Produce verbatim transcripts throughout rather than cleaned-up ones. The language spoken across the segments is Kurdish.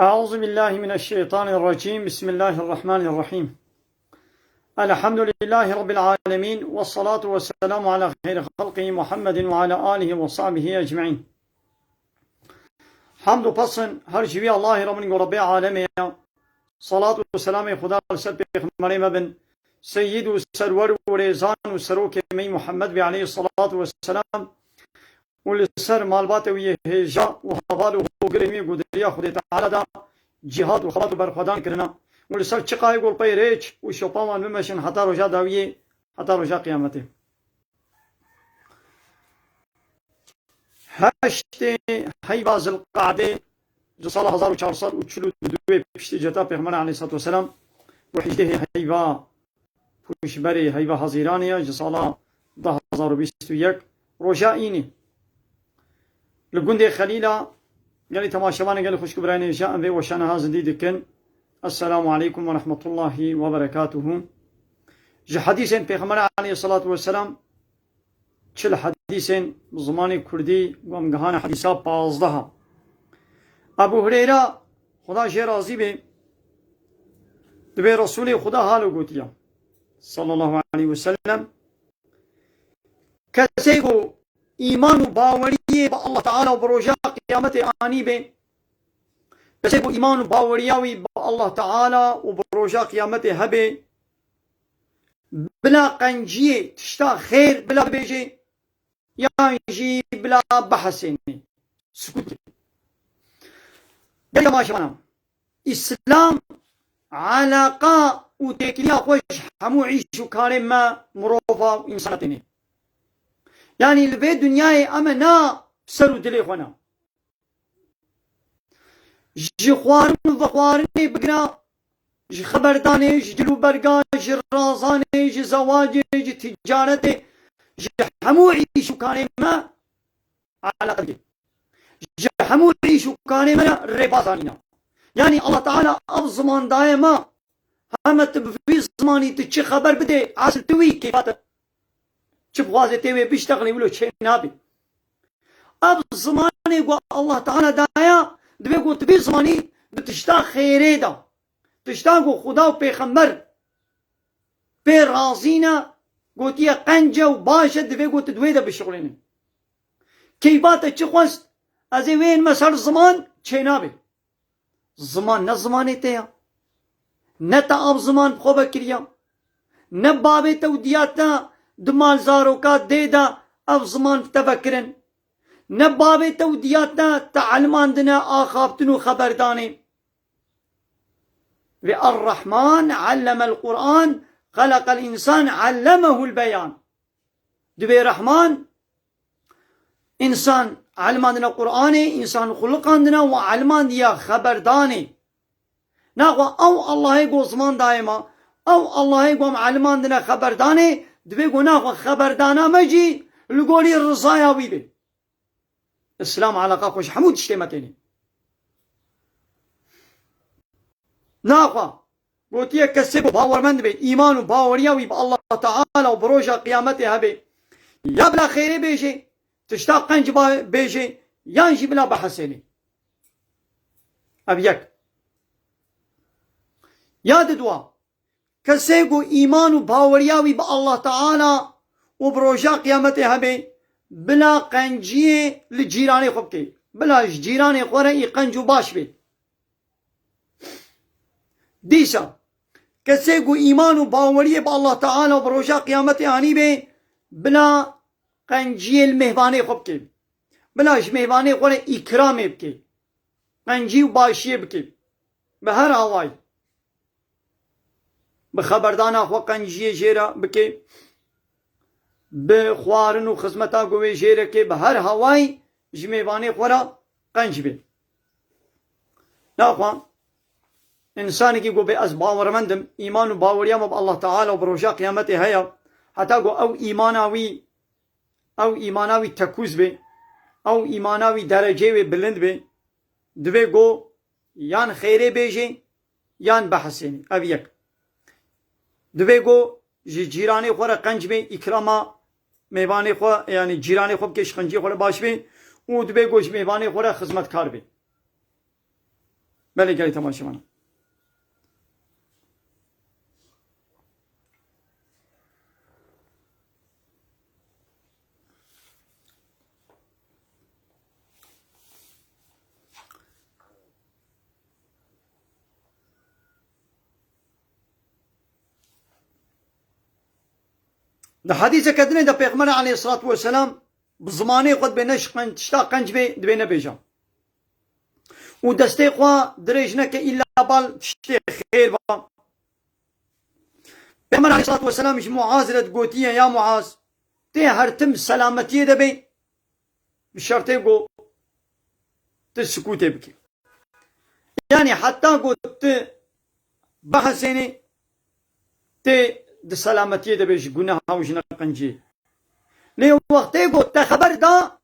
أعوذ بالله من الشيطان الرجيم. بسم الله الرحمن الرحيم. الحمد لله رب العالمين، والصلاة والسلام على خير خلقه محمد وعلى آله وصحبه أجمعين. Hamd û pesn her ji wî Allahê re bin ku Rebbê alemê ye. Salat û selamê Xuda li ser pêxemberê me bin, seyyid û serwer û rêzan û serokê me yî Muhammed bê aleyhissalatu vesselam. û li ser malbatê wî yê hêja û heval û hogirên wî ku di riya Xwedê Teala de cîhad û xebat û berxwedan kirine û li ser çiqayê ku li pey rêç û şopa wan bimeşin heta roja dawiyê, heta roja qiyametê. Heştê heyva Zilqadê ji sala hezar û çar sed û çil û du piştî ceta Pêxember aleyhissalatu vesselam û hejdehê heyva pûşberê heyva Hezîranê ye, ji sala du hezar û bîst û yek roja înî. Li gundê Xelîla, gelî temaşevanê, gelî xwişk û birayên hêja em vê weşana ha zindî dikin. Esselamu aleykum ve rahmetullahi ve berekatuhu. Ji hedîsên Pêxemberê aleyhissalatu vesselam, çil hedîsên bi zimanê kurdî, ku em gihane hedîsa pazdeha. Ebu Hureyra, Xuda jê razî bê, dibê Resûlê Xuda halo gotiya, sallallahu aleyhi ve sellem, kesê ku îman û baweriyê bi Allah Teala û bi roja qiyametê anî bê, kesê ku îman û baweriya wî bi Allah Teala û bi roja qiyametê hebe, bila qenciyê tişta xêr bila bibêje, yan jî bila bihesêne, sukût bike. Gelî temaşevana, Îslam alaqa û têkiliya xwe ji hemû îş û karê me mirova û însana têne. Yanî li vê dinyayê em e na ser û dilê xwe ne. Ji xwarin û vexwarinê bigire, ji xeberdanê, ji cilûberga, ji razanê, ji zewacê, ji ticaretê, ji hemû îş û karê me eleqe dike. Ji hemû îş û karê me re rêbaz anîne. Yanî Allah Teala ev ziman daye me, heme tu bi vî zimanî tu çi xeber bidê, esil tu wî kêfa te. Çi bixwazê tê wê biştexilê wilo çê nabe. Ev zimanê ku Allah Teala daye, divê ku tu vî zimanî bi tişta xêrê de, tişta ku Xuda û Pêxember pê razî ne, gotiye qenc e û baş e, divê ku tu di wê de bişuxulêne. Keyfa te çi xwest, ez ê wê me ser ziman çê nabe. Ziman ne zimanê te ya. Ne te ev ziman bi xwe vekiriya. Ne bavê te û diya te di mal zaroka dê de ev ziman bi te vekirin. Ne bavê te û diya te te elmandine axaftin û xeberdanê. Ve Er-Rahman allemel Qur'an, xeleqel insan, allemehul beyan. Divê Rehman, însan elmandine Qur'anê, însan xuliqandine û elmandiye xeberdanê. Naxwe ew Allahê ku ziman dayê me, ew Allahê ku em elmandine xeberdanê, divê ku naxwe xeberdana me jî li gorî rizaya wî be. Îslam eleqa xwe ji hemû tiştê me têne. Naxwe gotiye kesê ku bawermend be, îman û baweriya wî bi Allah Teala û bi roja qiyametê hebe, ya bila xêrê bêje, tişta qenc ba-, bêje, yan jî bila bihesêne. Ev yek. Ya didwa, kesê ku îman û baweriya wî bi Allah Teala û bi roja qiyametê hebe, bila qenciyê li cîranê xwe bike. Bila ji cîranê xwe re î qenc û baş be. Dîsa, kesê ku îman û baweriyê bi Allah Teala û bi roja qiyametê anî be, bila qenciyê li mêvanê xwe bike. Bila ji mêvanê xwe re îkramê bike. Qencî û başiyê bike. Bi her awayî. Bi xeberdana xwe qenciyê jê re bike. Bi xwarin û xizmeta ku wê jê re ke, bi her hawayî ji mêvanê xwe re qenc be. Naxwe, însanekî ku bê ez bawermend im, îman û baweriya me bi Allah Teala û bi roja qiyametê heye, heta ku ew îmana wî, ew îmana wî tekûz be, ew îmana wî dereceyê wê bilind be, divê ku yan xêrê bêje, yan behesêne. Ev yek. Divê ku ji cîranê xwe re qenc be, îkrama mêvanê xwe, yanî cîranê xwe bike, ji qenciyê xwe re baş be û divê ku ji mêvanê xwe re xizmetkar be. Belê, gelî temaşevanan. Di hedîseke dinê de Pêxember aleyhissalatu vesselam bi zimanê xwe dibê ne ji qenc, tişta qenc bê, dibê nebêje. Û destê xwe dirêj neke îlla bal tiştê xêr ba. Pêxember aleyhissalatu vesselam ji Muaz re gotiye, ya Muaz, tê her tim selametiyê de bê, bi şertê ku tu sikûtê bikî. Yanî heta ku tu bihesênî, tê di selametiyê de bê ji guneha û ji neqenciyê. Lê wextê ku te xeber da,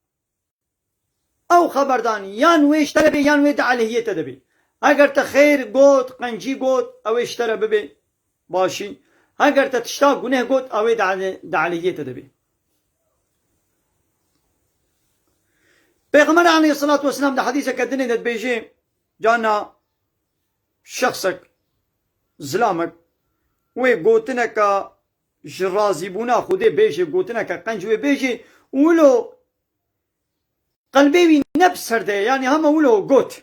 ew xeberdan yan wê ji te re bê yan wê di aleyhiyê te de bê. Eger te xêr got, qencî got, ew ê ji te re bibê. Başî. Heger te tişta guneh got, ew ê di ale-, di aleyhiyê te de bê. Pêxember aleyhissalatu vesselam di hedîseke dinê de dibêje, carna şexsek, zilamek, wê gotineke ji razîbûna Xwedê bêje, gotineke qenc wê bêje, û wilo qelbê wî ne bi ser de ye, yanî hema wilo got.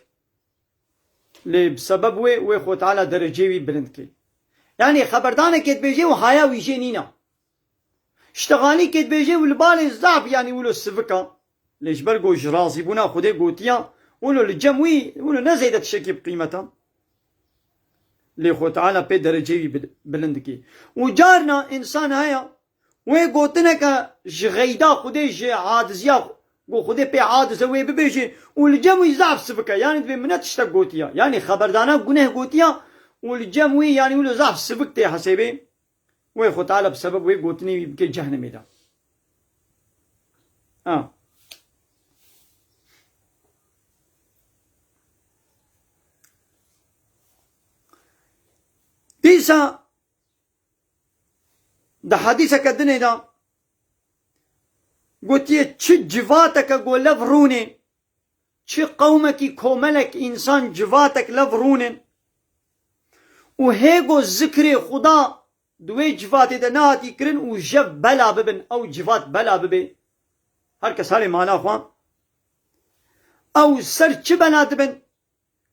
Lê bi sebeb wê, wê Xwe Teala dereceyê wî bilind kê. Yanî xeberdanekê dibêje û haya wî jê nîna. Ştexalîkê dibêje û li balê zaf, yanî wilo sivik a. Lê ji ber ku ji razîbûna Xwedê gotiya, wilo li cem wî, wilo ne zêde tiştekî bi qîmet a. Lê Xwe Teala pê dereceyê wî bil-, bilind dike. Û carna însan heye, wê gotineke ji xeyda Xwedê, ji aciziya, ku Xwedê pê aciz e, wê bibêje û li cem wî zaf sivik e. Yanî dibê min ne tiştek gotiya. Yanî xeberdana guneh gotiya û li cem wî, yanî wilo zaf sivik tê hesêbê. Wê Xwe Teala bi sebeb wê gotinê wî bike cehnemê de. Ha. Dîsa di hedîseke dinê de gotiye, çi civateke ku lev rûnê, çi qewmekî, komelek însan, civatek lev rûnin û hê ku zikrê Xuda di wê civatê de nehatî kirin û jev bela bibin, ew civat bela bibê. Her kes herê mana xwe. Ew ser çi bela dibin?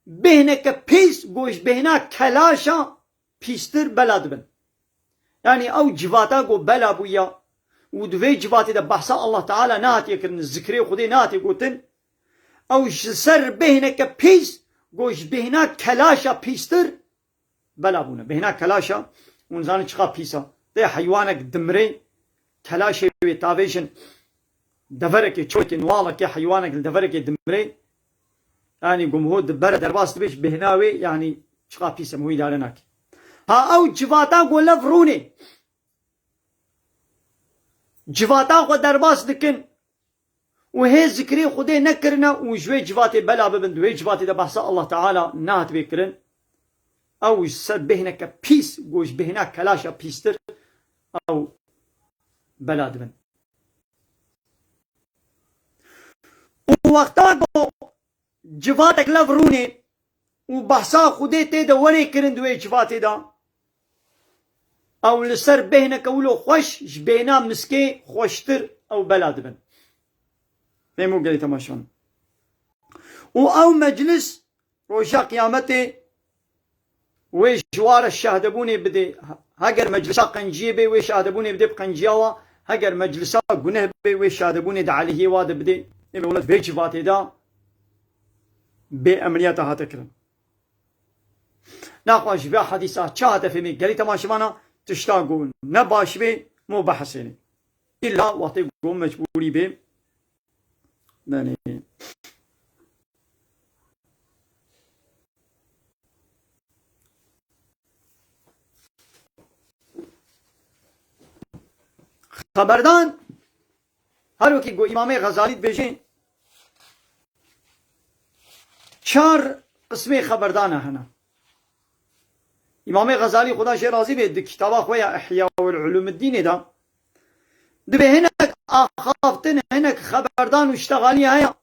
Bêhneke pîs, ku ji bêhna kelaşa pîstir bela dibin. Yanî ew civata ku bela bûya û di vê civatê de behsa Allah Teala nehatiye kirin, zikrê Xwedê nehatiye gotin, ew ji ser bêhneke pîs, ku ji bêhna kelaşa pîstir bela bûne. Bêhna kelaşa, hûn zanin çiqa pîs a. Tê heywanek dimrê, kelaşê wê tavêjin deverekê, çolekê, nuwalekê, heywanek li deverekê dimrê. Yanî gumho di bere derbas dibe ji bêhna wê, yanî çiqa pîs e, min wî îdare nake. Ha ew civata ku lev rûnê, civata xwe derbas dikin û hê zikrê Xwedê nekirine û ji wê civatê bela bibin, di wê civatê de behsa Allah Teala nehatibê kirin. Ew ji ser bêhneke pîs, ku ji bêhna kelaşa pîstir, ew bela dibin. Û wexta ku civatek lev rûnê û behsa Xwedê tê de werê kirin di wê civatê de, ew li ser bêhneke wilo xweş, ji bêhna miskê xweştir ew bela dibin. Fêm û gelî temaşan. Û ew meclis roja Qiyametê wê ji wa re şahdebûnê bidê. Heger meclisa qenciyê bê, wê şahdebûnê bidê bi qenciya wa. Heger meclisa guneh bê, wê şahdebûnê di aleyhiyê wa de bidê. Ê welat vê civatê de bê emeliyata hate kirin. Naxwe ji vê hedîsa çi hate fêmê? Gelî temaşevana tişta ku ne baş bê, mo behesênê. Îlla wextê ku mecbûrî bê, Benê. Xeberdan, her wekî ku Îmamê Xezalî dibêje, çar qismê xeberdana hene. Îmamê Xezalî, Xuda jê razî bê, di kitaba xwe ya Ihya ul Ulûmiddînê de, dibê hinek axaftin, hinek xeberdan û ştexalî heye,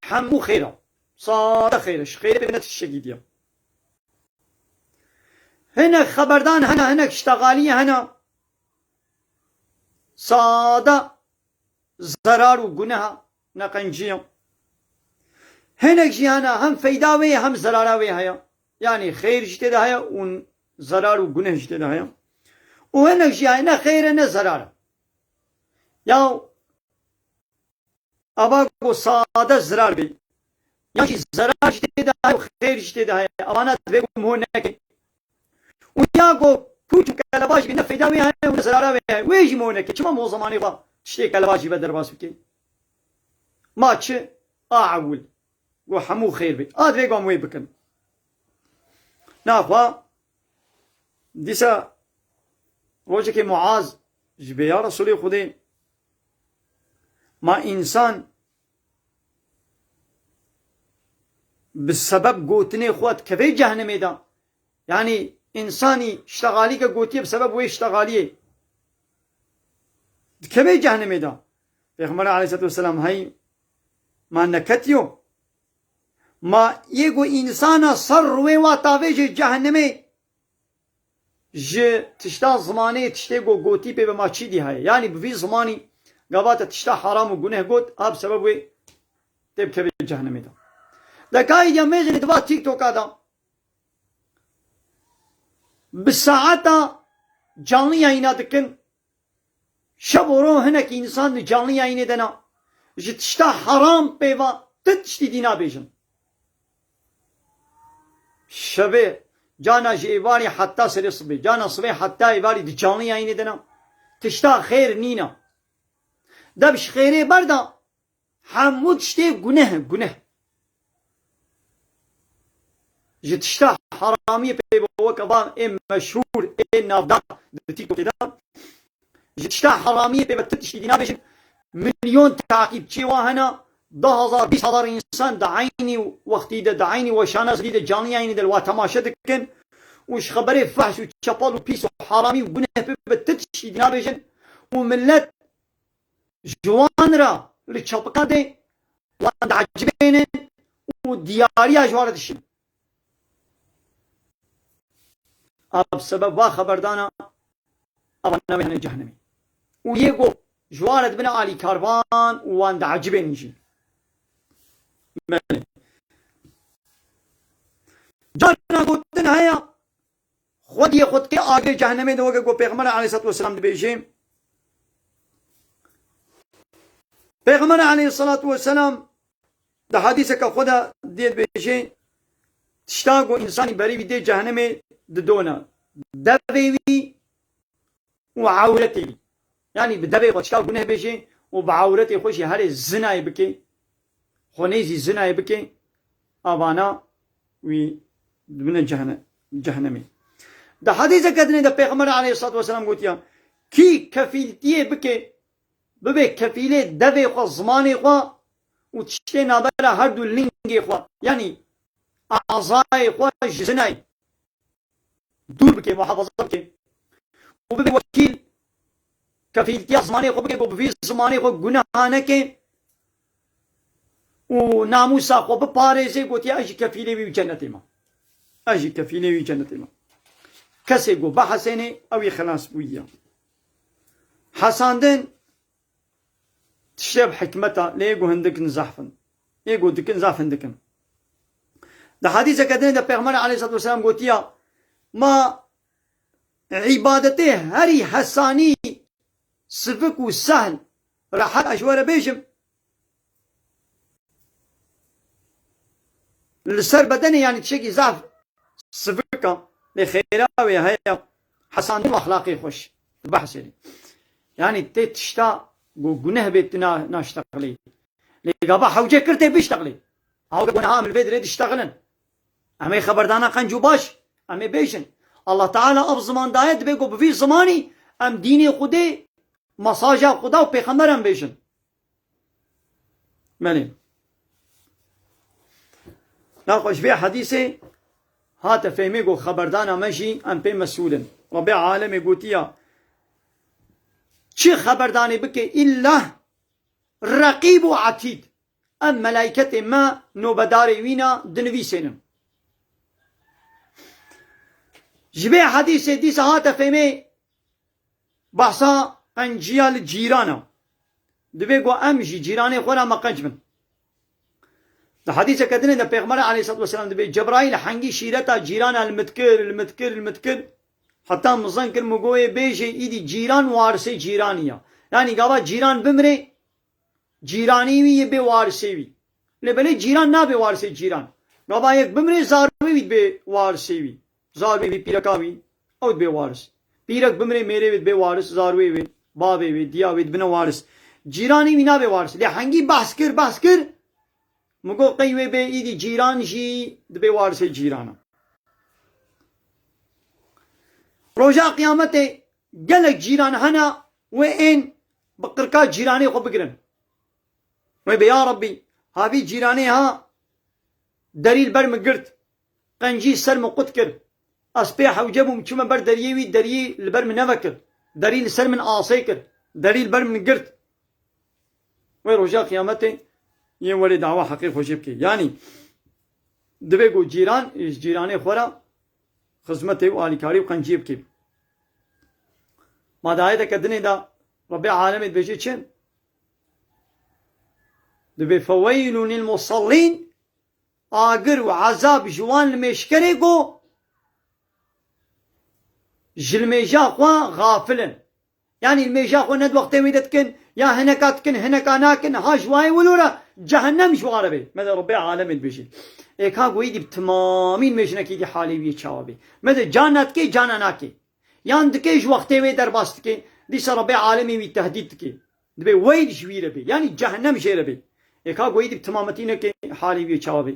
hemû xêr e. Sade xêr e. Ji xêrê bê ne tiştekî diye. Hinek xeberdan hene, hinek ştexaliyê hene. Sade zerar û guneha, neqenciya. Hinek jî hene, hem feyda wê ye, hem zerara wê heye. Yanî xeyr jî tê de heye û zerar û guneh jî tê de heye. Û hinek jî heye, ne xeyr e, ne zerar e. Ya ava ku sade zirar bê. Yan jî zerar jî tê de heye û xêr jî tê de heye. Avana divê ku mihor neke. Û ya ku pûç û kelebaj bê, ne feyda wê heye û ne zerara wê heye. Wê jî mihor neke. Çima mihor zemanê xwe tiştê kelebajî ve derbas bike? Ma çi? A ewil. Ku hemû xêr bê. A divê ku em wê bikin. Naxwe dîsa rojekê Muaz ji bê ya Resulê Xwedê, ma însan bi sebeb gotinê xwe dikeve cehennemê de. Yanî însanî ştexalîke gotiye bi sebeb wê ştexaliyê dikeve cehennemê de. Pêxember aleyhisselatu vesselam hey ma neketiyo. Ma yê ku însana ser rûyê wa tavêje cehennemê ji tişta zimanê, tiştê ku gotî pê bi ma çî dî heye. Yanî bi vî zimanî gava te tişta heram û guneh got, a bi sebeb wê tê bikevê cehennemê de. De ka îdiya mêzê di va TikToka de bi saeta canlı yayına dikin. Şev û ro hinek însan di canlı yayınê de ne, ji tişta heram pê ve ti tiştî dî nabêjin. Şevê cana ji êvarî heta serê sibê, cana sibê heta êvarî di canlı yayınê de ne, tişta xêr nîne. Dev ji xêrê berda, hemû tiştê guneh, guneh. Ji tişta heramiyê pê ve weke van ê meşhûr, ê navdar di TikTokê de. Ji tişta heramiyê pê ve ti tiştî dî nabêjin. Milyon takipçiyê wa hene, deh hezar, bîst hezar însan di eynî wextî de, di eynî weşana zidî de, canlı yayınê de li wa temaşe dikin. Û ji xeberê fehş û çepal û pîs û heramî û guneh pê ve ti tiştî dî nabêjin. Û millet ji wan re li çapikan dê, wan diecibênin û diyariya ji wan re dişînin. A bi sebeb va xeberdana, a va navê hene cehennemê. Û yê ku ji wan re dibine alîkarvan û wan diecibênin jî. Belê. Carna gotin heye, Xwediyê xwe dike agirê cehennemê de, weke ku Pêxember aleyhisselatu vesselam dibêje. Pêxember aleyhisselatu vesselam di hadîseke xwe de dê dibêje, tişta ku însanî berî wî dê cehennemê didona. Devê wî û ewretê wî. Yanî bi devê xwe tişta guneh bêje û bi ewretê xwe jî herê zinayê bike, xwe nêzî zinayê bike, a vana wî dibine cehne-, cehennemê. Di hedîseke dinê de Pêxember aleyhisselatu vesselam gotiya, kî kefîltiyê bike, bibe kefîlê devê xwe, zimanê xwe û tiştê navbera her du lingê xwe, yanî azayê xwe ji zinayê dûr bike, muhafaza bike. Û bibe wekîl, kefîltiya zimanê xwe bike, ku bi vî zimanê xwe guneha neke û namûsa xwe biparêze, gotiye, ez jî kefîlê wî û cennetê me. Ez jî kefîlê wî û cennetê me. Kesê ku bihesêne, ew ê xelas bûye. Hesandin tiştê bi hikmet e, lê yê ku hindik in zehf in. Yê ku dikin zehf hindik in. Di hedîseke din de Pêxember aleyhisselatu vesselam gotiya, ma îbadetê herî hesanî, sivik û sehl, rehet ez ji we re bêjim. Li ser bedenê, yanî tiştekî zaf sivik e, lê xêra wê heye, hesandin û exlaqê xweş. Dibehsê lê. Yanî tê tişta ku guneh bê tu na-, naştexilê. Lê gava hewce kir tê biştexilê. Ew ku niha em li vê dirê diştexilin. Em ê xeberdana qenc û baş, em ê bêjin. Allah Teala ev ziman daye, dibe ku bi vî zimanî em dînê Xwedê, mesaja Xweda û pêxember em bêjin. Belê. Naxwe ji vê hedîsê hate fehmê ku xeberdana me jî em pê mesûl in. Rebê alemê gotiya, çi xeberdanê bike, îlla Reqîb û Etîd. Em melayketê me nobedarê wî ne, dinivîsênin. Ji vê hedîsê dîsa hate fêmê behsa qenciya li cîran e. Divê ku em jî cîranê xwe re me qenc bin. Di hedîseke dinê de Pêxember aleyhissalatu vesselam dibê Cebraîl hengî şîreta cîrana li min dikir, li min dikir, li min dikir. Heta min zeng kir, min got, "Ê bêjê îdî cîran warisê cîranî ya." Yanî gava cîran bimrê, cîranî wî yê bê warisê wî. Lê belê cîran nabê warisê cîran. Gava yek bimrê, zarwê wî dibê warisê wî. Zarwê wî, pîreka wî, ew dibê waris. Pîrek bimrê, mêrê wê dibê waris, zarwê wê, bavê wê, diya wê dibine waris. Cîranî wî nabê waris. Lê hengî behs kir, behs kir. Min got, "Qey wê bê îdî cîran jî dibê warisê cîrana." Roja qiyametê gelek cîran hene wê ên bi qirka cîranê xwe bigirin. Wê bê, "Ya Rabbî, havî cîranê ha derî li ber min girt, qencî ser min qut kir. Ez pê hewce bûm, çûme ber deriyê wî, deriyê li ber min nevekir. Derî li ser min asê kir, derî li ber min girt." Wê roja qiyametê yên werê dawa heqê xwe jê bike. Yanî divê ku cîran ji cîranê xwe re xizmetê û alîkarî û qenciyê bike. Ma di ayeteke dinê de Rebbê alemê dibêje çi? Dibê, "Feweylûn lil musellîn", agir û ezab ji wan limêjkerê ku ji limêja xwe xafil in. Yanî limêja xwe ne di wextê wê de dikin, ya hineka dikin, hineka nakin, ha ji wayê wilo re cehennem ji wan re bê. Me de Rebbê alemê dibêje. Ê ka goyî dî bi timamî limêjinekî dî halê wî çawa bê. Me de cana dikê, cana nakê. Yan dikê ji wextê wê derbas dikê, dîsa Rebbê alemê wî tehdît dikê. Dibê weyl ji wî re bê. Yanî cehennem jê re bê. Ê ka goyî dî bi timametî neke halê wî çawa bê.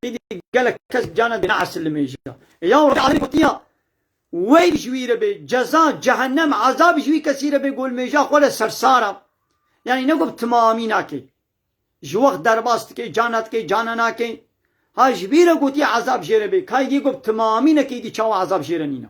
Êdî gelek kes cana dê neesil limêja. Ê ya Rebbê alemê gotiya, weyl ji wî re bê. Ceza, cehennem, ezab ji wî kesî re bê, ku limêja xwe re sersar e. Yanî ne ku bi timamî nake. Ji wext derbas dike, cana dike, cana nake. Ha ji bî re gotiye ezab jê re bê. Ka êdî ku bi timamî neke, êdî çawa ezab jê re nîne.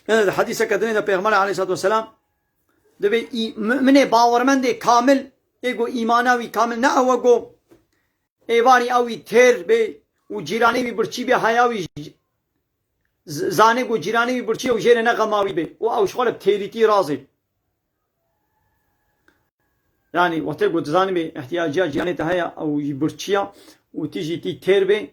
Yine di hedîseke dinê de Pêxember aleyhissalatu vesselam dibê î-, mu'minê bawermendê kamil, ê ku îmana wî kamil ne ew e ku êvarî ew wî têr bê û cîranê wî birçî bê, heya wî j-, z-, zanê ku cîranê wî birçî ye û jê re ne xema wî bê û ew ji xwe re bi têrîtî razê. Yanî wextê ku dizanibê ihtiyaciya cîranê te heye, ew jî birçî ya û tu jî tî têr bê,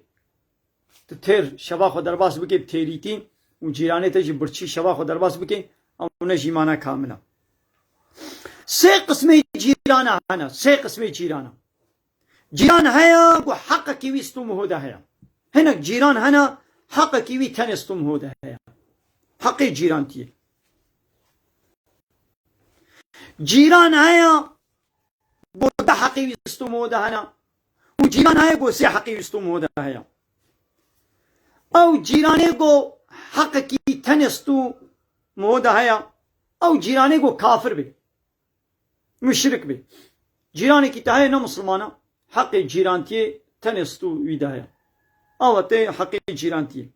tu têr şeva xwe derbas bikê bi têrîtî û cîranê te jî birçî şeva xwe derbas bikê, ew ne jî îmana kamil e. Sê qismê cîrana hene, sê qismê cîrana. Cîran heye ku heqekî wî stûm û hode heye. Hinek cîran hene heqekî wî tenê stûm û hode heye. Heqê cîrantiyê. Cîran heye ku du heqê wî stûm û hode hene. Û cîran heye ku sê heqê wî stûm û hode heye. Ew cîranê ku heqekî tenê stûm û hode heye, ew cîranê ku kafir bê. Muşrik bê. Cîranekî te heye ne misilman e, heqê cîrantiyê tenê stû wî de heye. Awa tê heqê cîrantiyê.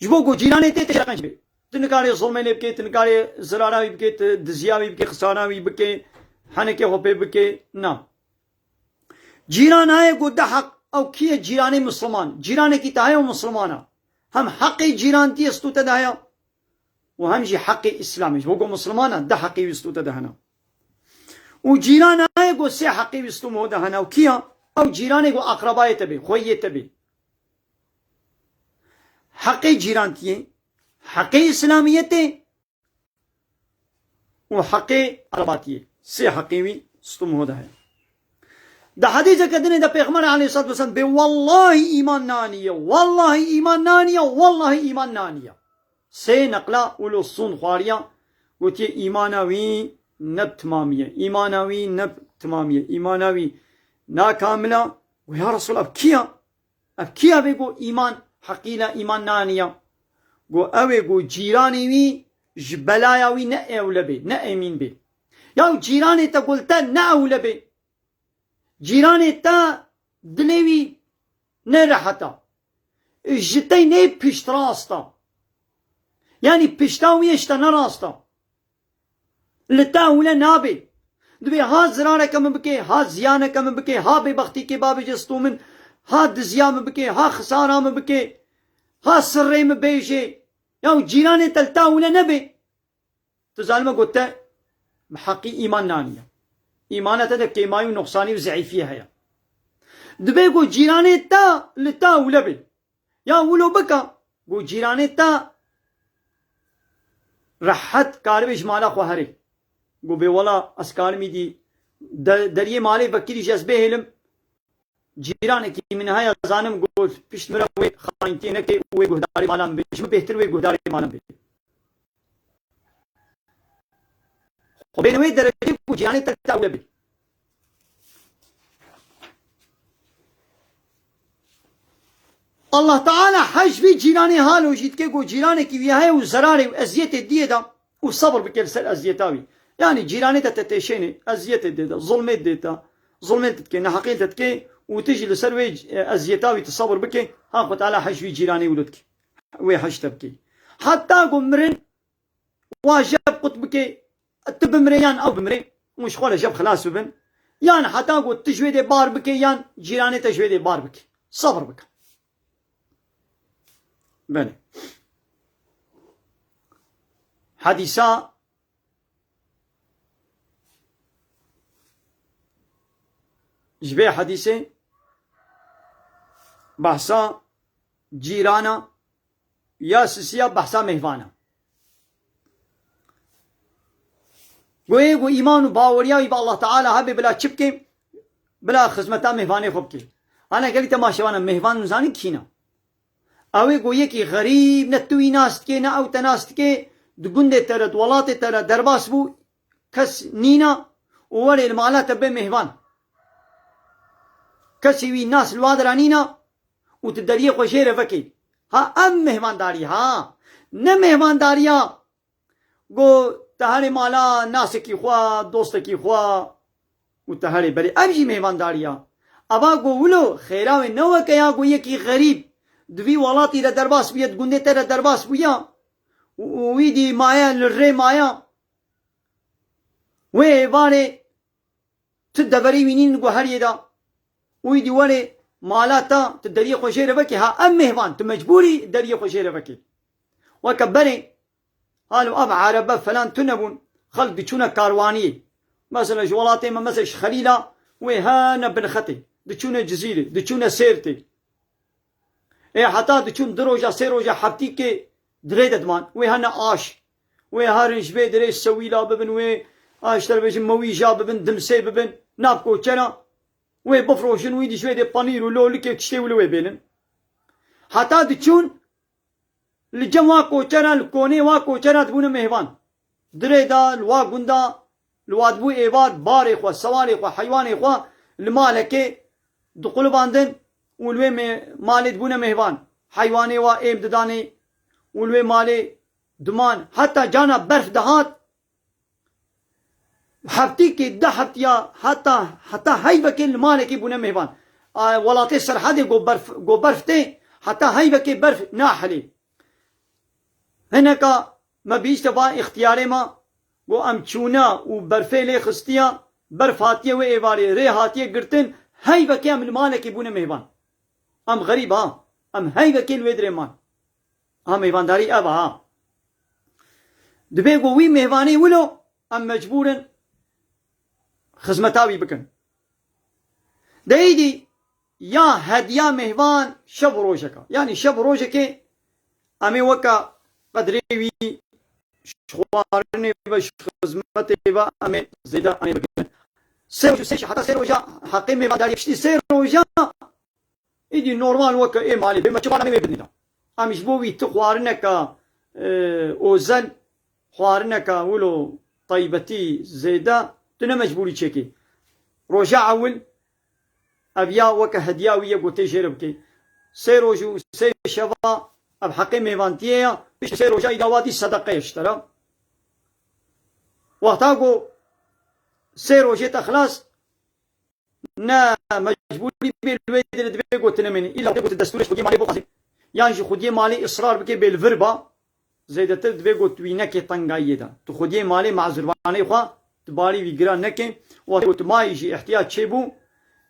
Ji bo ku cîranê tê tê qenc bê. Tu nikarê zilmê lê bikê, tu nikarê zirara wî bikê, tu diziya wî bikê, xisana wî bikê, henekê xwe pê bikê. Na. Cîran heye ku du heq, ew kî ye cîranê misilman? Cîranekî te heye û misilman e. Hem heqê cîrantiyê stû te de heye, û hem jî heqê Îslamê. Ji bo ku misilman e, du heqê wî stû te de hene. Û cîran heye ku sê heqê wî stû mo de hene. Û kî ya? Ew cîranê ku aqrebayê te bê, xweyê te bê. Heqê cîrantiyê, heqê Îslamiyetê û heqê aqrebatiyê. Sê heqê wî stû mo de heye. Di hedîseke dinê de Pêxember aleyhissalatu vesselam bê, "Wellahî îman naniye, wellahî îman naniye, wellahî îman naniye." Sê neqla wilo sûn xwariya, gotiye, "Îmana wî ne bi timamî ye, îmana wî ne bi timamî ye, îmana wî nakamil e." Û ya Resûl, ev kî ya? Ev kî ya vê ku îman heqîle îman naniya? Ku ew ê ku cîranê wî ji belaya wî ne ewle bê, ne emîn bê. Ya cîranê te gul te ne ewle bê. Cîranê te dilê wî ne rehet e. Ji te nê piştrast e. Yanî pişta wî hişta ne rast e. Li te ewle nabe. Dibê ha zirareke min bike, ha ziyaneke min bike, ha bêbextîkê babê cê stû min, ha diziya min bike, ha xisara min bike, ha sirrê min bêje. Ya cîranê te li te ewle nebe. Tu zanime ku te bi heqî îman naniye. Îmana te de kêmayî û nuqsanî û zeîfiyê heye. Dibê ku cîranê te li te ewle be. Ya wilo bika, ku cîranê te rehet karibe ji mala xwe herê. Ku bê wela ez karim îdî de-, deriyê malê vekirî jî ez bêhêlim. Cîranekî min heye zanim ku pişt min re wê xayîntiyê neke û wê guhdarê mala min bê. Ji min bêhtir wê guhdarê mala min bê. Xwe bêne wê dereceyê ku cîranê te te ewle bê. Allah Teala hej vî cîranê halo jî dike ku cîranekî wî heye û zerarê û eziyetê diyê de û sebir bike li ser eziyeta wî. Yanî cîranê te te têşênê, eziyetê dê de, zulmê dê te, zulmê te dike, neheqê te dike û tu jî li ser wê, e, eziyeta wî tu sebir bike, ha Xwe Teala hej vî cîranê wilo dike. Wê hej te bike. Heta ku mirin wa jeb qut bike, tu bimire yan ew bimire, hûn ji xwe re jeb xilas bibin. Yan heta ku tu ji wê dê bar bike, yan cîranê te ji wê dê bar bike. Sebir bike. Belê. Hedîsa, ji vê hedîsê behsa cîrana ya sisiya behsa mêhvana. Goyê ku îman û baweriya wî bi Allah Teala hebe bila çi bike? Bila xizmeta mêhvanê xwe bike. Hana gelî temaşevana mêhvan zanî kîna? Ew ê ku yekî xerîb ne tu wî nas dikê, ne ew te nas dike, di gundê te re, di welatê te re derbas bû, kes nîna û werê li mala te bê mêhvan. Kesî wî nas li wa dira nîna û tu deriyê xwe jê re vekê. Ha, em mêhvandarî, ha. Ne mêhvandariya ku te herê mala nasekî xwe, dostekî xwe û te herê berê. Ev jî mêhvandarî ya. Eva ku wilo xêra wê ne weke ya ku yekî xerîb di vî welatî de derbas bûye, di gundê te de derbas bûye û, û wî dî maye, li rê maye. Wê êvarê tu deverê wî nîn guheriyê de. Wî dî werê mala te, tu deriyê xwe jê re vekê. Ha, em mêhvan, tu mecbûrî deriyê xwe jê re vekê. Weke berê, halo ev erebe falan tune bûn, xelk diçûne karwaniyê. Mesela ji welatê me, mesela ji Xelîla, wê hene Binxetê, diçûne Cizîrê, diçûne Sêrtê. Ê heta diçûn du roja, sê roja heftîkê dirê de diman. Wê hene aş. Wê herin ji vê dirê Sewîla bibin, wê aşter bêjin Mewîja bibin, Dimsê bibin, nav koçera. Wê bifroşin, wî dî ji wê dê panîr û lolikê tiştê wilo wê bênin. Heta diçûn li cem wa koçera, li konê wa koçera dibûne mêhvan. Dirê de, li wa gunda, li wa dibû êvar, barê xwe, sewarê xwe, heywanê xwe li malekê diqulibandin û li wê mê-, malê dibûne mêhvan. Heywanê wa êm didanê û li wê malê diman. Heta cana berf dihat, heftîkê, du heftiya, heta, heta heyvekê li malekê bûne mêhvan. A, welatê Serhedê go berf, go berf tê, heta heyvekê berf nahilê. Hineka me bihîşte va îxtiyarê me, go em çûne û berfê lê xistiya, berf hatiye wê êvarê, rê hatiye girtin, heyvekê em li malekê bûne mêvan. Em xerîb ha, em heyvekê li wê dirê man. Ha, mêvandarî ev a ha. Dibê ku wî mêvanê wilo, em mecbûr in xizmeta wî bikin. De êdî ya hediya mêvan şev û rojek a. Yanî şev û rojekê em ê weke qedrê wî ji xwarinê ve, ji xizmetê ve em ê zêde em ê bikin. Sê roj û sê, heta sê roja heqê mêvandariyê, piştî sê roja Îdî normal weke ê malê bê, me çi xwarin wê bidinê de. Em ji bo wî tu xwarineke, e, ozel, xwarineke wilo taybetî zêde, tu ne mecbûrî çêkî. Roja ewil, ev ya weke hediya wî ye, gotê jê re bikê. Sê roj û sê şeva, ev heqê mêvantiyê ye, piştî sê roja îda wa dî sedeqe ye ji te re. Wexta ku sê rojê te xilas, ne mecbûrî bê li wê dirê dibê ku tu nemênî. Îlla tê ku tu destûrê ji xwediyê malê bixwazî. Yan ji xwediyê malê israr bikê bê li vir ba. zêdetir divê ku tu wî nekê tengayiyê de. Tu xwediyê malê mazurvanê xwe, tu barî wî giran nekê. Wextê ku tu mayî jî ihtiyac çêbû,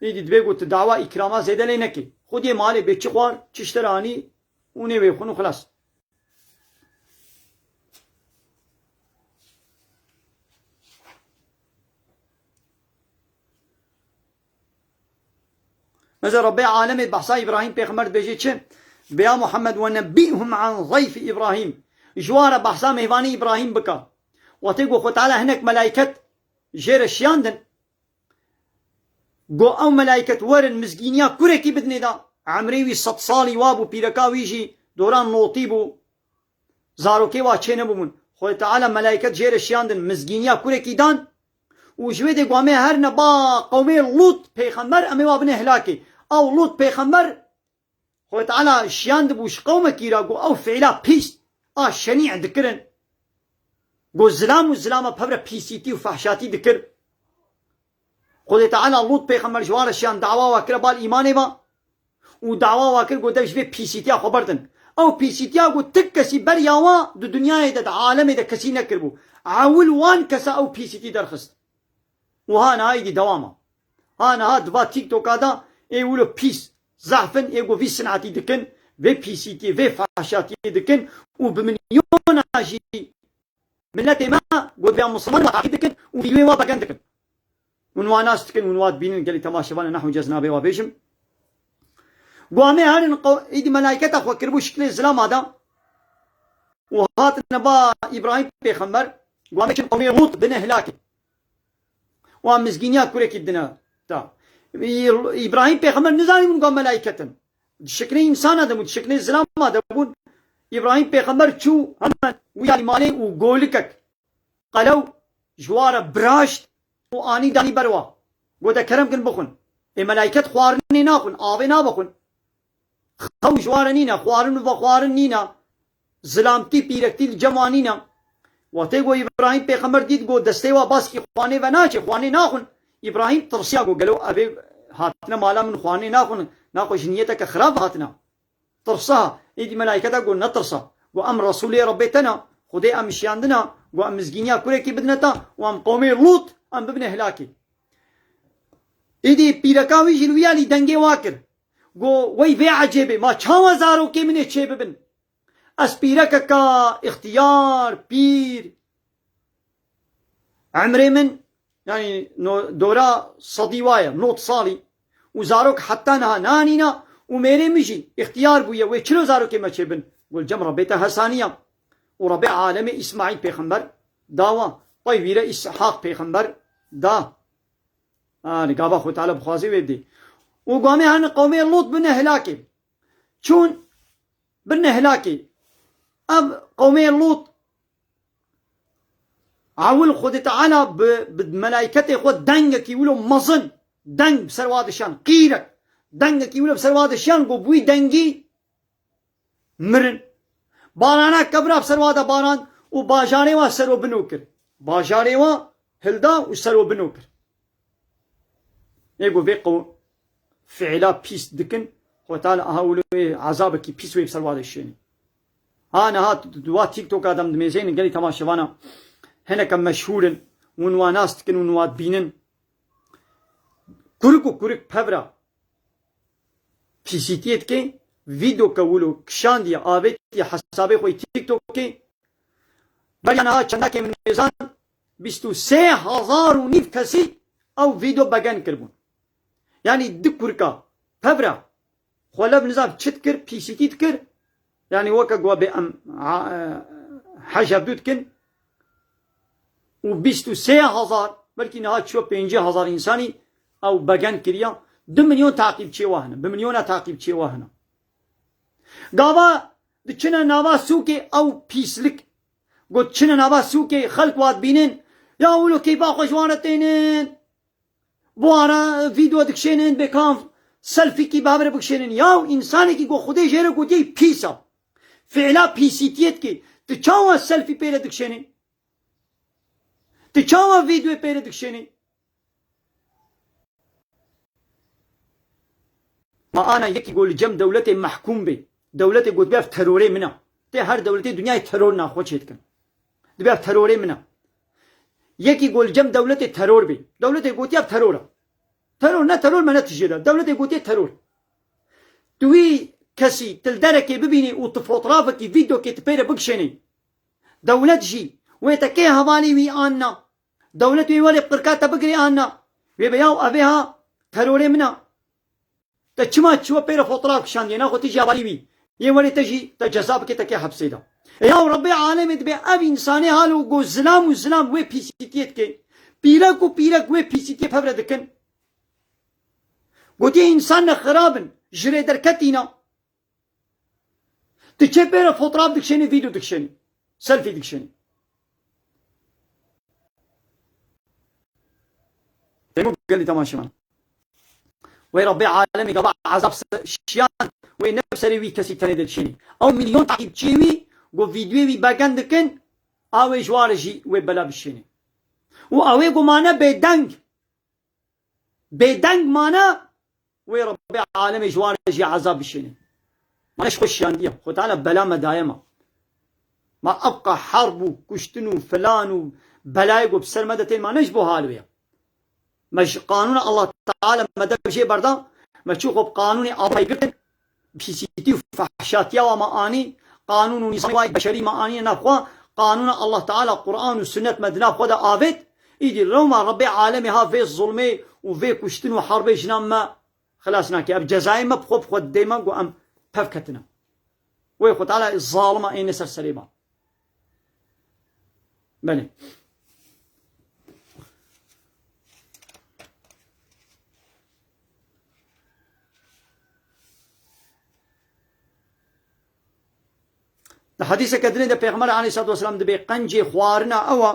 îdî divê ku tu dawa îkrama zêde lê nekê. Xwediyê malê bê çi xwar, çi ji te re anî, û nêvê xwin û xilas. Mesela Rabbê alemê behsa Îbrahîm pêxember dibêje çi? Bê ya Muhammed, "Ve nebbihum an zayfi Îbrahîm." Ji wan re behsa mêvanî Îbrahîm bike. Wextê ku Xwe Teala hinek melaiket jê re şiyandin, got, "Ew melaiket werin mizgîniya kurekî bidinê da." Emrê wî sed salî wa bû, pîreka wî jî dora notî bû. Zarokê wa çê nebûbûn. Xwedê Teala melaiket jê re şiyandin, mizgîniya kurekî dan û ji wê dê got, "Em ê herine ba qewmê Lût pêxember, em ê wa bine hilakê." Ew Lût pêxember Xwedê Teala şiyandibû ji qewmekî re, got, "Ew fiîla pîs a şenî dikirin." Got, "Zilam û zilama pevre pîsîtî û fehşatî dikir." Xwedê Teala Lût pêxember ji wan re şiyan, dawa wa kire bal îmanê ve. Û dawa wa kir, got, "Dev ji vê pîsîtiya xwe berdin." Ew pîsîtiya, got, ti kesî beriya wa di dinyayê de, di alemê de kesî nekiribû. Ewil wan kesa ew pîsîtî derxist. Û ha niha êdî dewam e. Ha niha di va TikToka de ê wilo pîs, zehf in, ê ku vî sinetî dikin, vê pîsîtiyê, vê fehşatiyê dikin û bi milyona jî miletê me got vêya misilman wa teqîb dikin û vîdyoyê wa begen dikin. Hûn wa nas dikin, hûn wa dibînin, gelî temaşevanê nehwî cez nabê wa bêjim. Got, "Em ê herin qew-, êdî melayketa xwe kiribû şiklê zilama de û hatine ba Îbrahîm pêxember, got, 'Em ê çin qewmê Lût bine hilakê. Wan mizgîniya kurekî dine da.'" Î-, Îbrahîm pêxember nizanîbûn ku melayket in. Di şiklê însana de bûn, di şiklê zilama de bûn. Îbrahîm pêxember çû hemen wî alî malê û golikek qelew ji wa re biraşt û anî danî ber wa. Gote, "Kerem kin bixwin." Ê melayket xwarinê naxwin, avê nabixwin. Xew ji wa re nîne, xwarin û vexwarin nîne. Zilamtî, pîrektî li cem wan nîne. Wextê ku Îbrahîm pêxember dît ku destê wa baskî xwanê ve naçe, xwanê naxwin. Îbrahîm tirsiya ku gelo ev ê hatine mala min xwanê naxwin, naxwe ji niyeteke xirab hatine. Tirsa, êdî melayketa got, "Netirsa." Got, "Em Resûlê Rebbê te ne, Xwedê em şiyandine, got, em mizgîniya kurekî bidine te û em qewmê Lût em bibine hilakê." Êdî pîreka wî jî li wî alî dengê wa kir. Got, "Wey vê ecêbê, ma çawa zarokê min ê çê bibin? Ez pîrekeka, îxtiyar, pîr, emrê min, yanî no-, dora sedî wa ye, nod salî û zarok heta niha nanîna û mêrê min jî îxtiyar bûye, wê çilo zarokê me çêbin?" Got, "Cem Rebbê te hesaniya û Rebbê alemê Îsmaîl pêxember dawa, tay wîre Îshaq pêxember da." Ha, li gava Xwe Teala bixwazê wê bidê. Û gamê hani qewmê Lût bine hilakê. Çûn bine hilakê. Ev qewmê Lût, ewil Xwedê Teala bi, bi melayketê xwe dengekî wilo mezin, deng bi ser wa dişan, qîrek, dengekî wilo bi ser wa dişan, ku bi wî dengî mirin. Barana kevra bi ser wa de baran û bajarê wa serobino kir. Bajarê wa hilda û serobino kir. Ê ku vê qew-, fiîla pîs dikin, Xwedê Teala aha wilo wê ezabekî pîs wê bi ser wa de şênî. Ha niha tu, tu, tu wa TikToka dem dimêzeynin gelî temaşevana hineke meşhûr in, hûn wa nas dikin, hûn wa dibînin. Kurik û kurik pevra pîsîtiyê dike, vîdyoke wilo kişandiye, avêtiye hesabê xwe yê TikTokê. Beriya niha çendakê min nêzan, bîst û sê hezar û nîv kesî ew vîdyo begen kiribûn. Yanî di kurika pevra xwe lev nizav çi dikir, pîsîtî dikir. Yanî weke ku bê em, a, e, hej hevdû dikin. Û bîst û sê hezar, belkî niha çûye pêncî hezar însanî ew begen kiriya. Du milyon taqîbçiyê wa hene. Bi milyona taqîbçiyê wa hene. Gava diçine nava sûkê ew pîslik. Got diçine nava sûkê xelk wa dibînin. Ya wilo keyfa xwe ji wan re tênin. Bi wan re vîdeo dikişênin, bêkan selfîkî bi hev re bikişênin. Yaw, însanekî ku Xwedê jê re gotiye pîs e. Fiîla pîsîtiyê dike. Tu çawa selfî pê re dikişênî? Tu çawa vîdeoyê pê re dikişênî? Ma ana yekî ku li cem dewletê mehkûm bê. Dewletê gotibe ev terorê min e. Tê her dewletê dinyayê teror naxwe çêdikin. Dibe ev terorê min e. Yekî ku li cem dewletê teror bê. Dewletê gotiye ev teror e. Teror ne teror me ne tijê de. Dewletê gotiye teror. Tu wî kesî tu li derekê bibînî û tu fotrafekî, vîdeokê tu pê re bikişênî. Dewlet jî wê te kê hevalî wî an na. Dewlet wê welê qirka te bigirê an na. Wê be yaw evê ha terorê min a. Te çima çiwe pê re fotoğraf kişandiye? Naxwe tu jî hevalî wî. Yê welê te jî te ceza bike te kê hepsê de. E yaw Rebbê alemê dibe ev însanê halo go zilam û zilam wê pîsîtiyê dike. Pîrek û pîrek wê pîsîtiyê pevre dikin. Gotiye însan ne xirab in. Ji rê derketîna. Tu çê pê re fotoğraf dikişênî, vîdeo dikişênî, selfie dikişênî. Têmû gelî temaşevan. Wê Rebbê alemê gava ezab se-, şiyan, wê ne bi serê wî kesî tenê de dişênî. Ew milyon takîpçiyê wî, go vîdyoyê wî begen dikin, a wê ji ware jî wê bela bişênî. Û ew ê go mane bêdeng. Bêdeng mane, wê Rebbê alemê ji wan re jî ezab bişêne. Ma ne ji xwe şiyandiye. Xwe Teala bela me daye ma. Ma evqa herb û kuştin û filan û belayê ku bi ser me de tên ma ne ji bo hal wê ye. Me ji qanûna Allah Teala me dev jê berda, me çû xwe bi qanûnê avayî girtin. Pîsîtî û fehşatiya wa me anî, qanûn û nîzamê wa beşerî me anîne nav xwe, qanûna Allah Teala, Quran û Sunnet me di nav xwe de avêt, îdî lewma Rebbê alemê ha vê zulmê û vê kuştin û herbê jinan me xilas nake. Ev cezayê me bi xwe bi xwe didê me ku em pev ketine. Wê Xwe Teala zalima êne ser serê me. Belê. Di hedîseke dinê de Pêxember aleyhissalatu vesselam dibê qencê xwarina ew e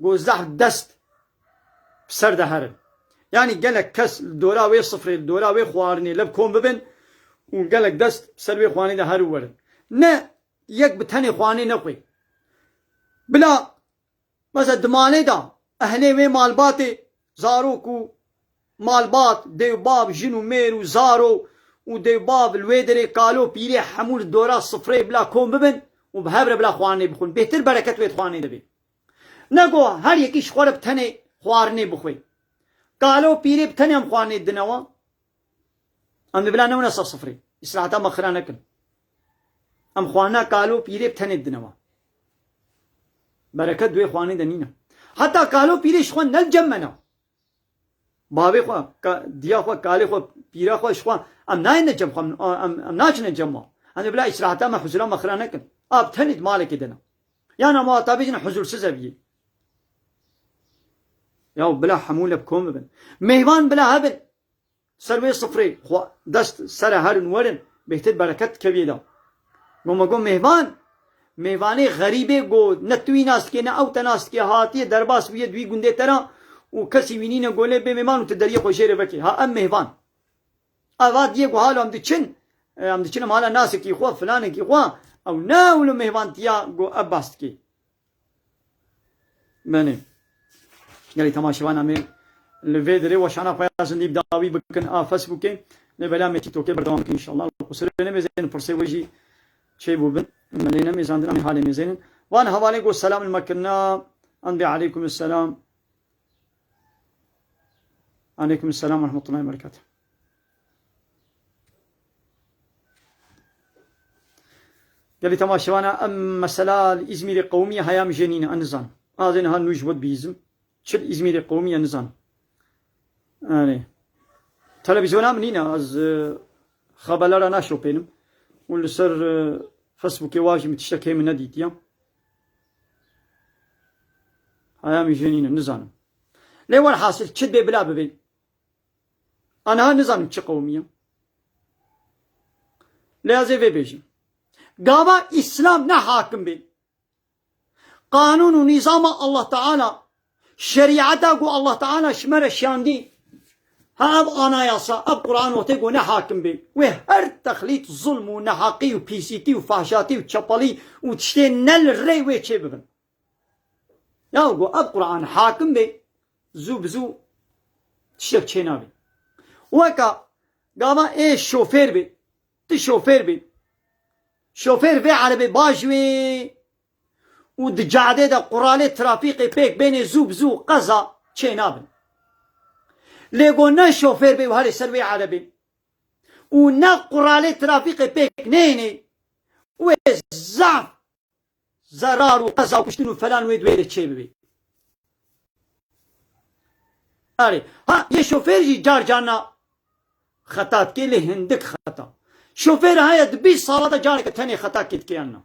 ku zehf dest bi ser de herin. Yanî gelek kes li dora wê sifrê, li dora wê xwarinê lev kom bibin û gelek dest bi ser wê xwarinê de her û werin. Ne yek bi tenê xwarinê nexwê. Bila, mesela di malê de ehlê wê malbatê, zarok û malbat, dêvbav, jin û mêr û zaro û dêvbav li wê derê kalo pîrê hemû li dora sifreyê bila kom bibin û bi hev re bila xwarinê bixwin. Bêhtir bereket wê di xwarinê de bê. Ne ku her yekî ji xwe re bi tenê xwarinê bixwe. Kalo pîrê bi tenê em xwarinê didine wan. Em ê bila newne ser sifrê. Îstiraheta me xira nekin. Em xwarina kalo pîrê bi tenê didine wan. Bereket di wê xwarinê de nîne. Heta kalo pîrê ji xwe ne li cem me ne. Bavê xwe, ka-, diya xwe, kalê xwe, pîra xwe ji xwe, em nayêne cem xwe, em, em, em naçine cem wan. Em ê bila îstiraheta me, huzura me xira nekin. A bi tenê di malekê de ne. Yan em wata bêjin huzursiz e biyê. Ya bila hemû lev kom bibin. Mêvan bila hebin. Ser wê sifrê xwe dest sere herin werin, bêhtir bereket dikeviyê de. Go me go mêvan, mêvanê xerîbê go ne tu wî nas dikê, ne ew te nas dikê, hatiye derbas bûye di wî gundê te re û kesî wî nîne go lê bê mêvan û tu deriyê xwe jê re vekê. Ha em mêvan. Eva diyê go halo em diçin, em diçin em hala nasekî xwe, filanekî xwe, ew ne ewlo mêvantiya go ev bas dikê. Benê. Gelî temaşevan em ê li vê derê weşana xwe ya zindî bi dawî bikin a Facebookê. Lê bela me TikTokê berdewam bikin inşallah. Qusirê nemêzênin pirsê we jî çê bû bin. Me lê nemêzandin em ê halê mêzênin. Van hevalê got selam li me kirina. Em bê aleykum selam. Aleykum selam ve rahmetullahi ve berekatuhu. Gelî temaşevana em mesela li Îzmîrê qewimiye heyam jê nîne, em nizan. Ez ê niha nû ji bo dibîzim. Çi li Îzmîrê qewimiye nizan. Erê. Televîzyona min nîne, ez, e, xebelara naşopênim. Û li ser, e, Facebookê wa jî min tiştek hê min nedîtiye. Heyam jê nîne, nizanim. Lê welhasil çi dibê bila bibê. Aniha nizanim çi qewimiye. Lê ez ê vê bêjim. Gava Îslam ne hakim bê. Qanûn û nîzama Allah Teala, şerîeta ku Allah Teala ji me re şiyandî, ha ev anayasa, ev Quran wextê ku ne hakim bê. Wê her texlît, zulm û neheqî û pîsîtî û fahşatî û çepelî û tiştê ne li rê wê çê bibin. Ya ku ev Quran hakim bê, zû bi zû tiştek çê nabê. Weka gava ê şofêr bê, tu şofêr bê. Şofêr vê erebê baş wê û di cadê de quralê trafîkê pêk bênê zû bi zû qeza çê nabin. Lê go ne şofêr bê û herê ser wê erebê û ne quralê trafîkê pêk nênê, wê zaf zerar û qeza û kuştin û felan wê di wê de çê bibê. Erê, ha, yê şofêr jî car carna xeta dikê, lê hindik xeta. Şofêr heye di bîst sala de careke tenê xetakê dike yan na.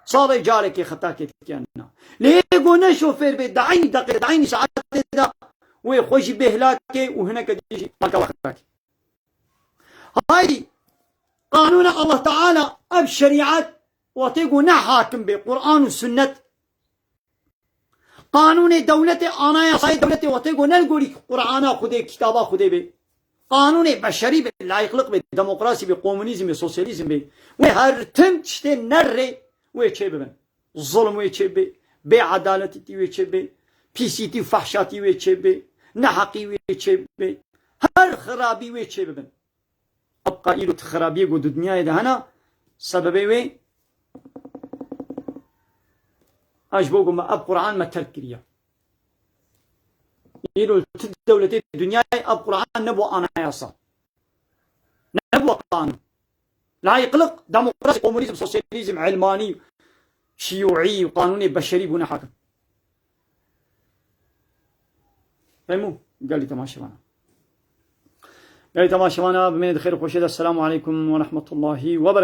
Salê carekê xetakê dike yan na. Lê yê go ne şofêr bê, di eynî deqê, di eynî saetê de wê xwe jî bê hilakê û hineke din jî malka we xetakê. Hay qanûna Allah Teala, ev şerîet, wextê ku ne hakim bê, Qur'an û sunnet. Qanûnê dewletê, anayasayê dewletê, wextê ku ne li gorî Qur'ana Xwedê, kitaba Xwedê bê. Qanûnê beşerî bê, layıklık bê, demokrasî bê, komunîzm bê, sosyalîzm bê. Wê her tim tiştê nerê wê çê bibin. Zulm wê çê bê, bêedaletîtî wê çê bê, pîsîtî û fehşatî wê çê bê, neheqî wê çê bê, her xirabî wê çê bibin. Ebqa îro ti xirabiyê ku di dinyayê de hene, sebebê wê, ez ji bo ku me ev Qur'an me terk kiriye. Îro ti dewletê dinyayê ev Qur'an nebû anayasa. Nebû qanûn. Layıklık, demokrasi, komunîzm, sosyalîzm, elmanî, şiyûî û qanûnê beşerî bûne hakim. Fehmû? Gelî temaşevana. Gelî temaşevana, bimêne di xêr û xweşê de. Selamu aleykum ve rahmetullahi ve berekatuhu.